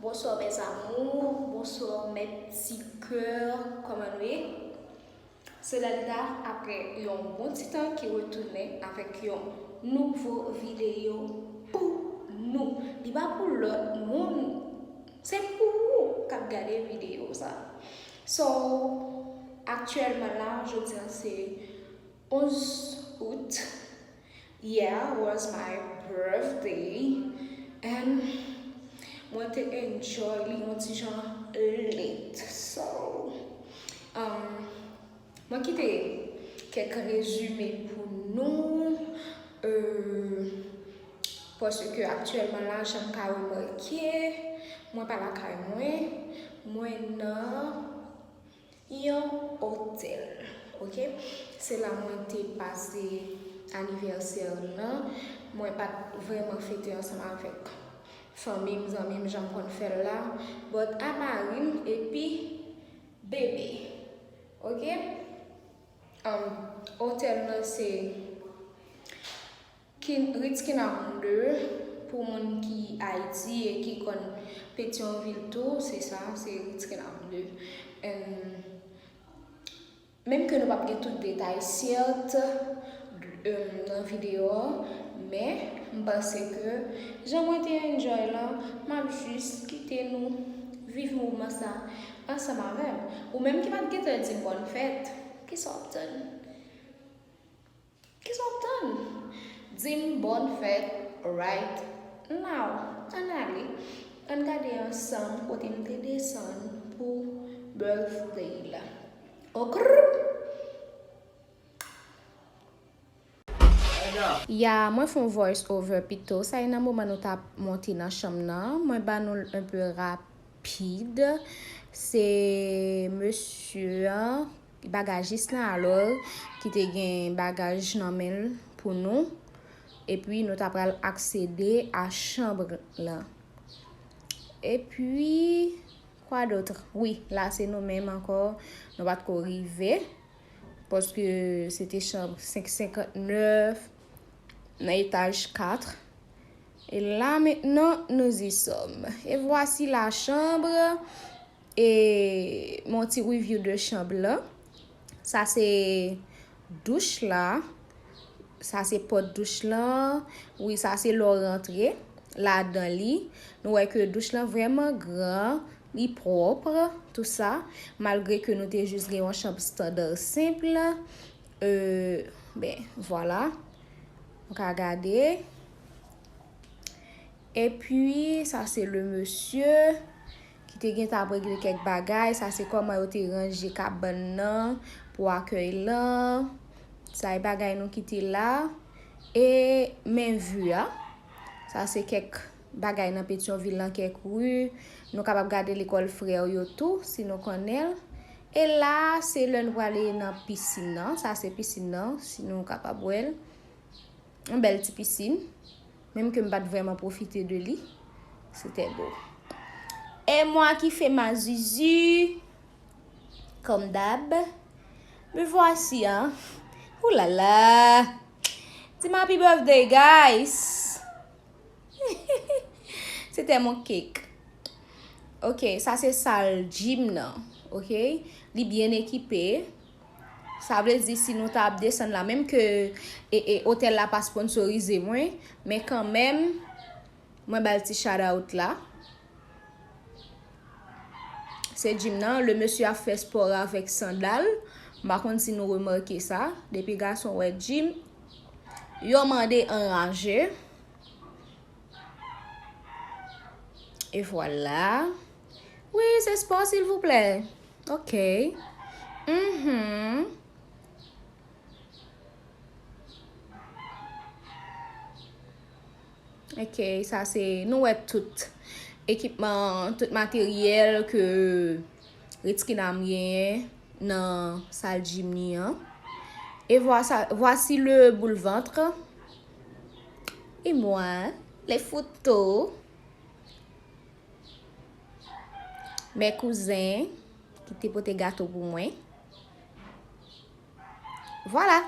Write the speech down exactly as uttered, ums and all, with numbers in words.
Bonsoir mes amours, bonsoir mes petits cœurs, kòman nou ye? Se Dalida apre yon bon ti tan ki retounen avèk yon nouvo videyo pou nou. Li pa pou lòt moun, se pou ou k ap gade videyo sa. So, aktyèlman la, jodi a se onz out. Yeah, was my birthday. And mwen te enjoy li yon ti jan lit. So, um, mwen kite kèk rezime pou nou. Euh, paske aktyèlman la, jan m ka remake, mwen pa lakay mwen. Mwen nan yon otèl, oke? Se la mwen te pase anivèsè lan. Mwen pa t vrèman fete ansanm avèk fanmi m, zanmi m, jan m konn fè l la. But a mari m epi bebe, oke? Um, otèl lan se Kin-, Ritz Kinam de, pou moun ki Ayiti e ki konn Petyonvil tou, se sa, se Ritz Kinam de. And menm ke nou p ap gen tout detay, sèt, um, nan videyo a, men m panse ke jan mwen te enjoy lan, m ap jis kite nou viv moman sa ansanm avè m. Ou menm ki pa t gentan di m bòn fèt, kisa w ap tann? Kisa w ap tann? Di m bòn fèt right now. Ann ale. Ann gade ansanm kote m te desann pou birthday la. Okrr! Ya, mwen fè yon voice over pito. Sa e nan moman nou t ap monte nan chanm nan. Mwen ba nou l un peu rapid. Se mesye an, bagay jis nan alò, ki te gen bagaj nan men l pou nou. Epi nou ta pral aksede a chanm lan. Epi, kwa dòt? Wi, la se nou menm ankò. Nou pa t ko rive. Paske se te chanm senk senkant nèf nan etaj kat. E la mentnan, nous y sommes. E voici la chambre. E mon ti review de chanm lan. Sa se douch la. Sa se pòt douch lan. Wi, sa se lè w rantre ladan li. Nou wè ke douch lan vrèman gran, li pwòp, tou sa. Malgre ke nou te jis gen yon chanm standard senp. Euh, ben, vwala. Nou ka gade. Epi, sa se le mesye ki te gentan ap regle kèk bagay. Sa se kòman yo te ranje kabann nan pou akèy lan. Sa e bagay nou kite la. E men vi a. Sa se kèk bagay nan Petyonvil lan, kèk ri. Nou kapab gade lekòl frè yo tou, si nou konnen l. E la, se lè nou prale nan pisin nan. Sa se pisin nan, si nou kapab wè l. Yon bèl ti pisin. Menm ke m pa t vrèman pwofite de li. C'était beau. Et moi qui fais ma zuzu, comme d'hab. Me voici, hein. Ouh là là. Di m happy birthday, guys. C'était mon cake. Ok, sa se sal gym nan. Ok, li byen ekipe. Sa vle di si nou ta ap desann la, menm ke e, e, otèl la pa sponsorize mwen, men kanmenm, mwen ba l ti shout out la. Se gym nan, le mesye ap fè spò avèk sandal. M pa konn si nou remake sa. Depi gason wè gym, yo mande anraje. E vwala. Wi, se spò, silvouplè. Ok. Mhm. Ok, sa se, nou wè tout ekipman, tout materyèl ke Ritz Kinam genyen nan sal gym li an. Et voici, voici le boule ventre. Et moi, les photos. Mes cousins ki te pote gato pou mwen. Vwala.